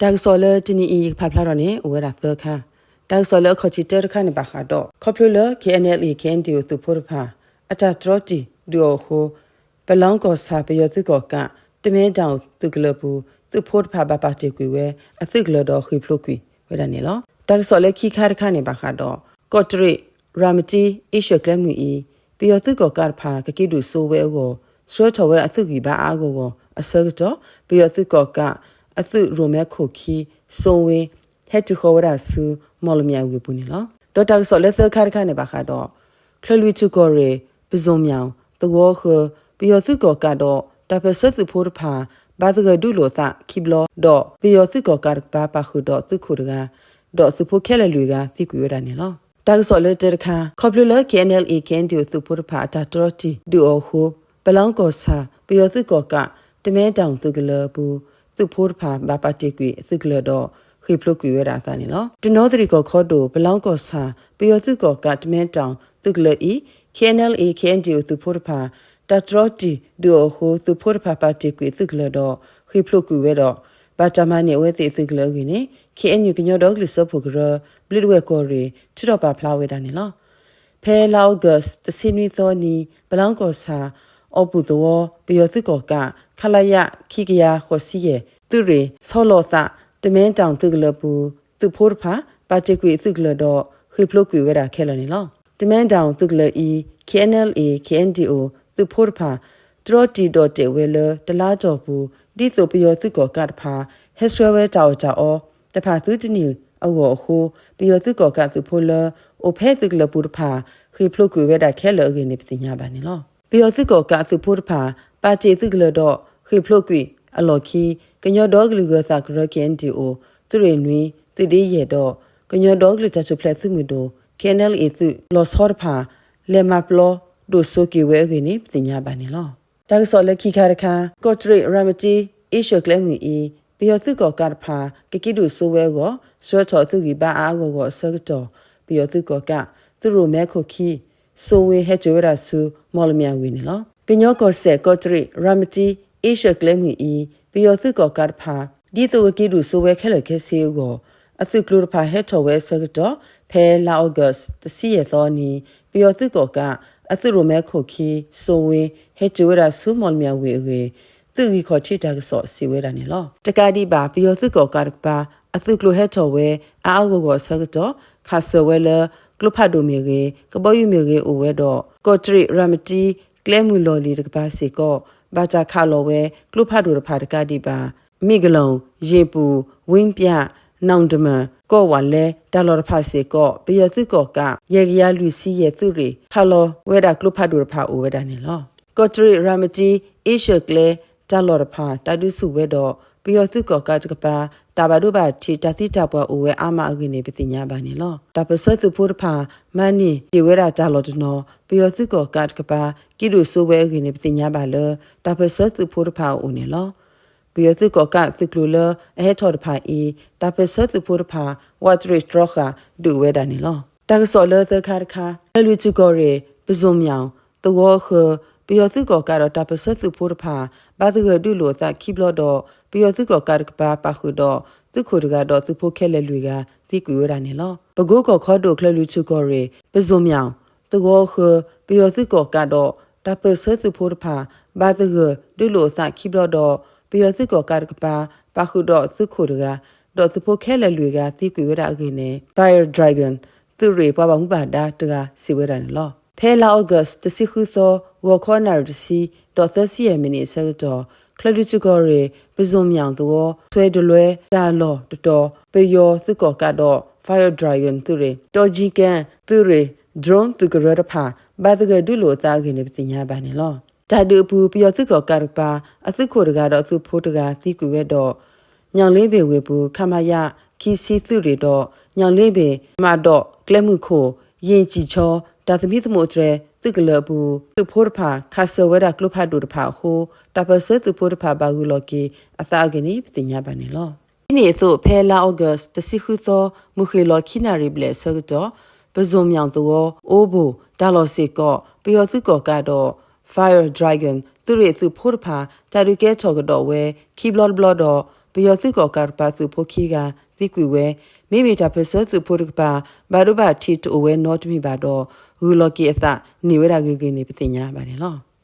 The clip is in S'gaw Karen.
တၢ်ကစီၣ်လၢတနံၤအံၤ ယကဖးဖျါထီၣ်န့ၣ် အိၣ်ဝဲဒၣ်သၢခါ. တၢ်ကစီၣ်လၢအခီၣ်ထံးတၢတခါန့ၣ်ဘၣ်ဃးဒီး ခီဖျိလၢ KNLA KNDO သုးဖိတဖၣ် အတၢ်တြီတံာ်ဒုးအီၤအဃိ ပလီကီၢ်ဆၣ် ပယီၤသုးကီၣ်ကး တမဲတၣ်သုးကလၢၤအပူၤ သုးဖိတဖၣ်ဘၣ်ပာ်တ့ၢ်ကွံာ်ဝဲအသုးကလၢၤဒီးဃ့ၢ်ဖျိးကွံာ်ဝဲဒၣ်န့ၣ်လီၤ. တၢ်ကစီၣ်လၢခံခါတခါန့ၣ်ဘၣ်ဃးဒီး ကီးတရံး ရၤမတံ အ့ရှၢၣ်ကျဲမုၢ်အံၤ ပယီၤသုးကီၣ်ကးတဖၣ် ကက့ၤဒုးစိဝဲအဂီၢ် ဆှၢထီၣ်ဝဲအသုးဂံၢ်ဘါအါအါဂီၢ်ဂီၢ်အဆၢကတီၢ် ပယီၤသုးကီၣ်ကး အသုးရိၣ်မဲခိၣ်ခံ စိဝ့ ဟဲတုၤဃီၤဝဲဒၣ်ဆူ မီၣ်လမၠဲၣ်ဝ့ၢ်ပူၤန့ၣ်လီၤ. ဒီးတၢ်ကစီၣ်လၢသၢခါတခါန့ၣ်ဘၣ်ဃးဒီး ချၢၣ်လွံၢ်ထူၣ်ကီၢ်ရ့ၣ် ပဇိၣ်မၠၣ် သဝီဃၢၤ ပယီၤသုးကီၣ်ကးဒီး တၢ်ပၢၢ်ဆၢသုးဖိတဖၣ် ဘၣ်သဂၢၢ်ဒုးလိာ်သးခံဘျီ ဒီးပယီၤသုးကီၣ်ကးတကပၤပာ်ဃုာ်ဒီးသုးခိၣ်တဂၤ ဒီးသုးဖိခဲလၢာ်လွံၢ်ဂၤသံကွံာ်ဝဲဒၣ်န့ၣ်လီၤ. တၢ်ကစီၣ်လၢတၢတခါ ခီဖျိလၢ KNLA KNDO သုးဖိတဖၣ်အတၢ်တြီတံာ်ဒုးအီၤအဃိ ပလီကီၢ်ဆၣ် ပယီၤသုးကီၣ်ကး တမဲတၣ်သုးကလၢၤအပူၤ သုးဖိတဖၣ်ဘၣ်ပာ်တ့ၢ်ကွံာ်အသုးကလၢၤဒီး ဃ့ၢ်ဖျိးကွံာ်ဝဲဒၣ်အသးန့ၣ်လီၤ. တနီသရံၣ်ကီၢ်ခီဒိၣ် ပလီကီၢ်ဆၣ် ပယီၤသုးကီၣ်ကး တမဲတၣ်သုးကလၢၤအံၤ KNLA KNDO သုးဖိတဖၣ် တၢ်တြီတံာ်ဒုးအီၤအဃိ သုးဖိတဖၣ်ပာ်တ့ၢ်ကွံာ်အသုးကလၢၤဒီး ဃ့ၢ်ဖျိးကွံာ်ဝဲဒီး ဘၣ်တၢ်မၤန့ၢ်အဝဲသ့ၣ်အသုးကလၢၤအဂ့ၢ်န့ၣ် KNU ကညီဒီကလုာ်စၢဖှိၣ်ကရၢ ဘျုးဒဝဲၢ်ကီၢ်ရ့ၣ် ထုးထီၣ်ပာ်ဖျါဝဲဒၣ်န့ၣ်လီၤ. ဖဲလါအီကူး တဆံနွံသီနံၤ ပလီကီၢ်ဆၣ် အီၣ်ပူၣ်သဝီ ပယီၤသုးကီၣ်ကး ခလရ ခံကယၤဃိးဆံယဲၢ် သုးရ့ၣ်ဆီလီၤသး တမဲတၣ်သုးကလၢၤအပူၤ သုးဖိတဖၣ် ပာ်တ့ၢ်ကွံာ်အသုးကလၢၤဒီး ဃ့ၢ်ဖျိးကွံာ်ဝဲဒၣ်ခဲလၢာ်န့ၣ်လီၤ. တမဲတၣ်သုးကလၢၤအံၤ KNLA KNDO သုးဖိတဖၣ် တြီတံာ်ဒီၣ်တဲာ်ဝဲလၢတလါအတီၢ်ပူၤ ဒ်သိးပယီၤသုးကီၣ်ကးတဖၣ် ဟဲဆှၢဝဲတၢ်အီၣ်တၢ်အီတဖၣ်သုတန့ၢ်အဂီၢ်အဃိ ပယီၤသုးကီၣ်ကးသုးဖိလၢ အိၣ်ဖဲသုးကလၢၤပူၤတဖၣ် ဃ့ၢ်ဖျိးကွံာ်ဝဲဒၣ်ခဲလၢာ်အဂ့ၢ်န့ၣ် ပသ့ၣ်ညါဘၣ်န့ၣ်လီၤ. ပယီၤသုးကီၣ်ကးသုးဖိတဖၣ် ပာ်တ့ၢ်သုးကလၢၤဒီး ဃ့ၢ်ဖျိးကွံာ်အလီၢ်ခံ ကညီဒီကလုာ်ဂၢၤသးကရၢ KNDO သုးရ့ၣ်နွံ သုးဒ့ယဲၢ်ဒီး ကညီဒီကလုာ်တၢ်ထူၣ်ဖျဲးသုးမုၢ်ဒိၣ် KNLA သုးလီၤဆီတဖၣ် လဲၤမၤပျီဒိၣ်စိက့ၤဝဲအဂ့ၢ်န့ၣ် ပသ့ၣ်ညါဘၣ်န့ၣ်လီၤ. တၢ်ကစီၣ်လၢခံခါတခါ ကီးတရံး ရၤမတံ အ့ရှၢၣ်ကျဲမုၢ်အံၤ ပယီၤသုးကီၣ်ကးတဖၣ် ကက့ၤဒုးစိဝဲအဂီၢ် ဆှၢထီၣ်အသုးဂံၢ်ဘါအါအါဂီၢ်ဂီၢ်အဆၢကတီၢ် ပယီၤသုးကီၣ်ကး သုးရိၣ်မဲခိၣ်ခံ စိဝ့ဟဲတုၤဝဲဒၣ်ဆူ မီၣ်လမၠဲၣ်ဝ့ၢ်န့ၣ်လီၤ. ကညီကီၢ်စဲၣ် ကီးတရံး ရၤမတံ အ့ရှၢၣ်ကျဲမုၢ်အံၤ ပယီၤသုးကီၣ်ကးတဖၣ် ဒ်သိးကက့ၤဒုးစိဝဲခဲလၢာ်ခဲဆ့အဂီၢ် အသုးကျိၤတဖၣ်ဟဲထီၣ်ဝဲအဆၢကတီၢ် ဖဲလါအီကူး တဆံယဲၢ်သီနံၤ ပယီၤသုးကီၣ်ကး အသုးရိၣ်မဲခိၣ်ခံ စိဝ့ ဟဲတုၤဝဲဒၣ်ဆူမီၣ်လမၠဲၣ်ဝ့ၢ်အဂ့ၢ် သုးဂံၢ်ခီၣ်ထံးတၢ်ကစီၣ်စံးဝဲဒၣ်န့ၣ်လီၤ. တကးဒံးဘၣ် ပယီၤသုးကီၣ်ကးတကပၤ အသုးကျိၤဟဲထီၣ်ဝဲ အါအါဂီၢ်ဂီၢ်အဆၢကတီၢ် ခးစၢၤဝဲလၢ ကျိဖးဒိၣ်မ့ၢ်ဂ့ၤ ကဘီယူၤမ့ၢ်ဂ့ၤအိၣ်ဝဲဒီး ကီးတရံး ရၤမတံ ကျဲမုၢ်လီၢ်လံၤတကပၤစ့ၢ်ကီး ဘၣ်တၢ်ခးလီၤဝဲ ကျိဖးဒိၣ်တဖၣ်တကးဒံးဘၣ် မ့ၢ်ကလီၣ် ယ့ၣ်ပူၤ ဝ့ၣ်ပၠၣ် နီၣ်တမၢၣ် ကီၢ်ဝးလဲ တၢ်လီၢ်တဖၣ်စ့ၢ်ကီး ပယီၤသုးကီၣ်ကး ယဲၢ်ကယၤလွံၢ်ဆံယဲၢ်သုးရ့ၣ် ခးလီၤဝဲဒၣ်ကျိဖးဒိၣ်တဖၣ်အိၣ်ဝဲဒၣ်န့ၣ်လီၤ. ကီးတရံး ရၤမတံ အ့ရှၢၣ်ကျဲ တၢ်လီၢ်တဖၣ် တၢ်ဒုးဆူၣ်ဝဲဒီး ပယီၤသုးကီၣ်ကးတကပၤ တၢ်ဘၣ်ဒိဘၣ်ထံး တၢ်သံတၢ်ပှၢ်အိၣ်ဝဲအါမးအဂ့ၢ်န့ၣ် ပသ့ၣ်ညါဘၣ်န့ၣ်လီၤ. တၢ်ပၢၢ်ဆၢသုးဖိတဖၣ် မၤန့ၢ်က့ၤဝဲဒၣ်တၢ်လီၢ်တနီၤ ပယီၤသုးကီၣ်ကးတကပၤ က့ၤဒိၣ်စိဝဲအဂ့ၢ်န့ၣ် ပသ့ၣ်ညါဘၣ်လၢ တၢ်ပၢၢ်ဆၢသုးဖိတဖၣ်အအိၣ်န့ၣ်လီၤ. ပယီၤသုးကီၣ်ကးသုးကျိၤလၢအဟဲထီၣ်တဖၣ်အံၤ တၢ်ပၢၢ်ဆၢသုးဖိတဖၣ် ဝးတရံးတြီဃာ်ဒုးဝဲဒၣ်န့ၣ်လီၤ. တၢ်ကစီၣ်လၢသၢခါတခါ ချၢၣ်လွံၢ်ထူၣ်ကီၢ်ရ့ၣ် ပဇိၣ်မၠၣ် သဝီဃၢၤ ပယီၤသုးကီၣ်ကးဒီးတၢ်ပၢၢ်ဆၢသုးဖိတဖၣ် ဘၣ်သဂၢၢ်ဒုးလိာ်အသးခံဘျီဒီး ပယီၤသုးကီၣ်ကးတကပၤပာ်ဃုာ်ဒီး သုးခိၣ်တဂၤဒီးသုးဖိခဲလၢာ်လွံၢ်ဂၤ သံကွံာ်ဝဲဒၣ်န့ၣ်လီၤ. ပကိကီၢ်ခီဒိၣ်ချၢၣ်လွံၢ်ထူၣ်ကီၢ်ရ့ၣ် ပဇိၣ်မၠၣ် သဝီဃၢၤ ပယီၤသုးကီၣ်ကးဒီး တၢ်ပၢၢ်ဆၢသုးဖိတဖၣ် ဘၣ်သဂၢၢ်ဒုးလိာ်အသးခံဘျီဒီး ပယီၤသုးကီၣ်ကးတကပၤ ပာ်ဃုာ်ဒီးသုးခိၣ်တဂၤ ဒီးသုးဖိခဲလၢာ်လွံၢ်ဂၤသံကွံာ်ဝဲဒၣ်အဂ့ၢ်န့ၣ် Fire Dragon သုးရ့ၣ်ပှၤဘၣ်မူဘၣ်ဒါတဂၤစံးဝဲဒၣ်န့ၣ်လီၤ. ဖဲလါအီကူး တဆံဃုသီ ဂီၤခီနၣ်ရံၣ်တဆံ ဒီးသၢဆံယဲၢ်မံးနံးအဆၢကတီၢ် ချၢၣ်လွံၢ်ထူၣ်ကီၢ်ရ့ၣ် ပဇိၣ်မၠၣ်သဝီ ဆွဲဒလွဲတၢ်လီၢ်တတီၤ ပယီၤသုးကီၣ်ကးဒီး Fire Dragon သုးရ့ၣ် တီကၠံကၣ် သုးရ့ၣ် drone သုးကရၢတဖၣ် ဘၣ်သဂၢၢ်ဒုးလိာ်အသးအဂ့ၢ်န့ၣ် ပသ့ၣ်ညါဘၣ်န့ၣ်လီၤ. တၢ်ဒုးအပူၤ ပယီၤသုးကီၣ်ကးတကပၤ အသုးခိၣ်တဂၤဒီးအသုးဖိတဂၤသံကွံာ်ဝဲဒီး ညၣ်လ့ဘ့ၣ်ဝ့ၢ်ပူၤ ခမရ ခံဆံ သုးရ့ၣ်ဒီး ညၣ်လ့ဘ့ၣ် မးဒီးကျဲမုၢ်ခိၣ် ယ့ၣ်ကၠံၣ်ဆီ တၢ်သမံသမိးတြဲၤသုးကလၢၤအပူၤ သုးဖိတဖၣ် ခးစၢၤဝဲဒၣ်ကျိဖးဒိၣ်တဖၣ်အဃိ တၢ်ပၢၢ်ဆၢသုးဖိတဖၣ်ဘၣ်ဂုာ်လီၤက့ၤအသးအဂ့ၢ်န့ၣ် ပသ့ၣ်ညါဘၣ်န့ၣ်လီၤ. ဒ်န့ၣ်အသိး ဖဲလါအီကူး တဆံဃုသီ မုၢ်ဃ့ၢ်လီၤခံနၣ်ရံၣ်ဘျဲၣ်အဆၢကတီၢ် ပဇိၣ်မၠၣ်သဝီ အိဘိၣ် တၢ်လီၢ်စ့ၢ်ကီး ပယီၤသုးကီၣ်ကးဒီး Fire Dragon သုးရ့ၣ်အသုးဖိတဖၣ် တၢ်ဒုးကဲထီၣ်ကဒီးဝဲခံဘျီတဘျီဒီး ပယီၤသုးကီၣ်ကးတကပၤသုးဖိခံဂၤသံကွံာ်ဝဲ, မ့မ့ၢ်တၢ်ပၢၢ်ဆၢသုးဖိတကပၤ ဘၣ်ဒိဘၣ်ထံးတအိၣ်ဝဲနီတမံၤဘၣ်ဒီး ဂုၢ်လီၤက့ၤအသးန့ၢ်ဝဲဒၣ်ဂ့ၤဂ့ၤန့ၣ် ပသ့ၣ်ညါဘၣ်န့ၣ်လီၤ.